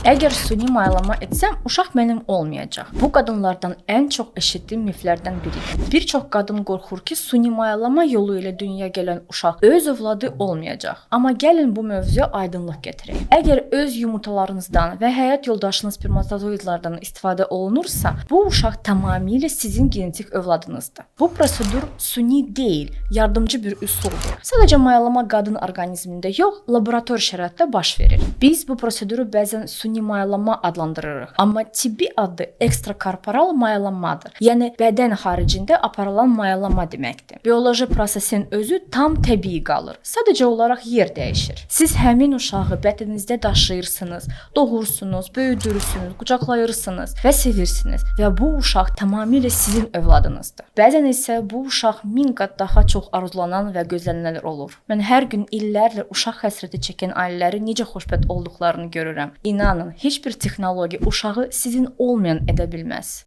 Əgər süni mayalama etsəm, uşaq mənim olmayacaq. Bu qadınlardan ən çox eşitdiyim miflərdən biridir. Bir çox qadın qorxur ki, süni mayalama yolu ilə dünyaya gələn uşaq öz övladı olmayacaq. Amma gəlin bu mövzuya aydınlıq gətirək. Əgər öz yumurtalarınızdan və həyat yoldaşınız spermatozoidlardan istifadə olunursa, bu uşaq tamamilə sizin genetik övladınızdır. Bu prosedur süni deyil, yardımcı bir üsuldur. Sadəcə mayalama qadın orqanizmində yox, laborator şəraitdə baş verir. Biz bu proseduru bəzən süni mayalama adlandırırıq. Amma tibbi adı ekstrakorporal mayalamadır. Yəni bədən xaricində aparılan mayalama deməkdir. Bioloji prosesin özü tam təbii qalır. Sadəcə olaraq yer dəyişir. Siz həmin uşağı bədəninizdə daşıyırsınız, doğursunuz, böyüdürsünüz, qucaqlayırsınız və sevirsiniz və bu uşaq tamamilə sizin övladınızdır. Bəzən isə bu uşaq 1000 qat daha çox arzulanan və gözlənilən olur. Mən hər gün illərlə uşaq həsrəti çəkən ailələrin necə xoşbəxt olduqlarını görürəm. İnanın, heç bir texnologiya uşağı sizin olmayan edə bilməz.